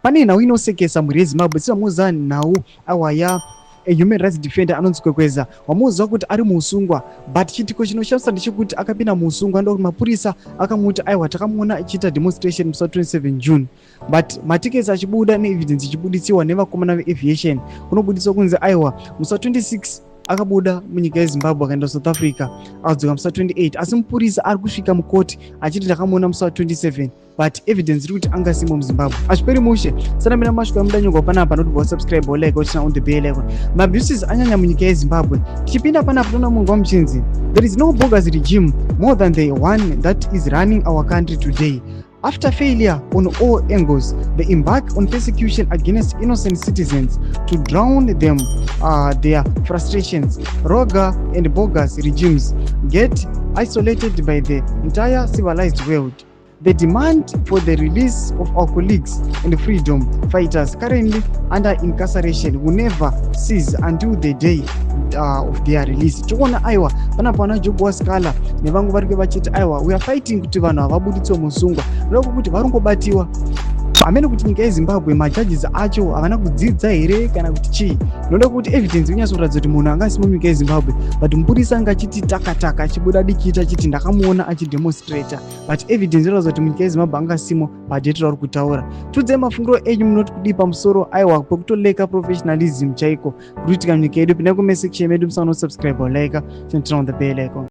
Pane nhau inosekesa, mhuri yeZimbabwe. Sivamuudza nhau awaya human rights defender anonzi Kwekweza, wamuudza kuti ari muusungwa, but chiitiko chinoshamisa ndechekuti akapinda muusungwa ndokuti mapurisa akamuti, "Aiwa, takamuona achiita demonstration musi wa27 June." But matickets achibuda neevidence ichibuditsiwa nevakomana veaviation, kunobudiswa kunzi, aiwa, musi wa26 akabuda munyika yeZimbabwe, akaenda South Africa, akadzoka musi wa28. Asi mupurisa ari kusvika mukoti achiti, "Ndakamuona musi wa27," but evidence iri kuti angasimo muZimbabwe. Hazviperi mushe. Sanamira mashoko amudanyogwa panapa, anoti wasubscribe, walike, waturn on the bell icon. Maabuses anyanya munyika yeZimbabwe. Tichipinda panapa, toona munhu wamuchinzi, "There is no bogus regime more than the one that is running our country today. After failure on all angles, they embark on persecution against innocent citizens to drown them their frustrations. Rogue and bogus regimes get isolated by the entire civilized world. The demand for the release of our colleagues and freedom fighters currently under incarceration will never cease until the day of their release." Tikuona, aiwa, panapa vana Job Sikhala nevamwe vari vachiti, "Aiwa, we are fighting kuti vanhu havabuditswe musungwa," noda kuti vari ngobatiwa hamene kuti nyika yeZimbabwe majudges acho havana kudzidza here kana kuti chii. Noda kuti evidence inyatsokuratidza kuti munhu anga asimo munyika yeZimbabwe, but mupurisa anga achiti takataka, achibuda dikita achiti, "Ndakamuona achidemonstrata," but evidence inoratidza kuti munyika yeZimbabwe anga asimo padate rauri kutaura. Tudzai mafungiro enyu, munoti kudii pamusoro, aiwa, pekutolacka professionalism chaiko kuri kuitika munyika yedu? Pindai kucomment section medu, musanosubscribe, like, turn on the bell icon.